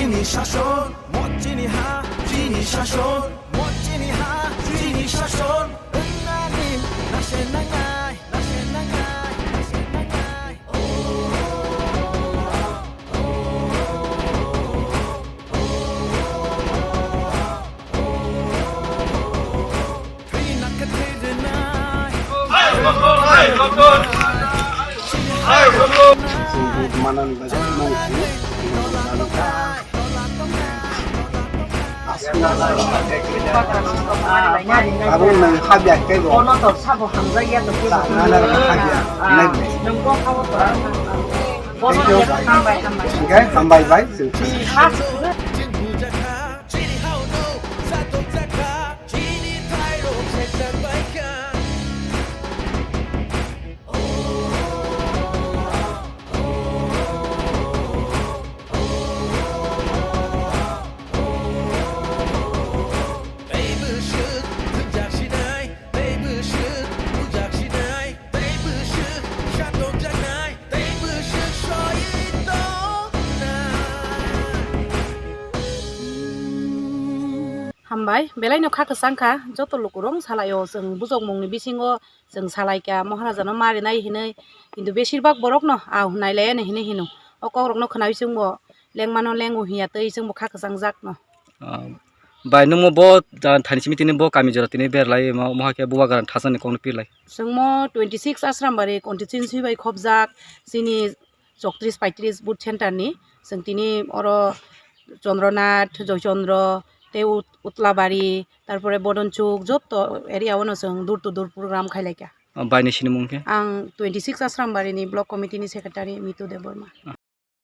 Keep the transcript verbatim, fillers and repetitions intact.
Chini shason, mo chini ha, chini shason, mo chini ha, chini shason. Wngnani nase nangnai, nase nangnai, nase nangnai. Abo nang habya ke go. Kono to sabo hamjak ya to ke. Nana habya, nai. Nung ko khao to. Bono ya hambai, hambai. Hambai bai. Chini ha. Hambai, belai no kha kwchang kha, joto lukurok salaio, chwng bujokmungni bisingo chwng salaikha, Maharaja no marinai hinwi, kintu besir bak borok no, ah, nailaiya hinwi hino. O kokrok no khwnawi chwngbo lengmano lengo hinya twi chwngbo kha kwchang jak no. Ah, bai, nwngmo bo, ah, thani simi tini bo kami jora tini berlai, mo-, mohai khe Bubagra thasani kokno pirlai. Chwngmo twenty six Asrambari constituency bai khobjak, chini chowtris paitris booth center ni. Chwng tini oro Chandranagor, Joychandra, tei Ut-, Utlabari, tarpore Bodonchuk, joto area o no chwng door to door program khailaikha. Ah, bai ni sinimung khe? Ang twenty six Asrambari ni block committee ni secretary Mitu Debbarma. Ah,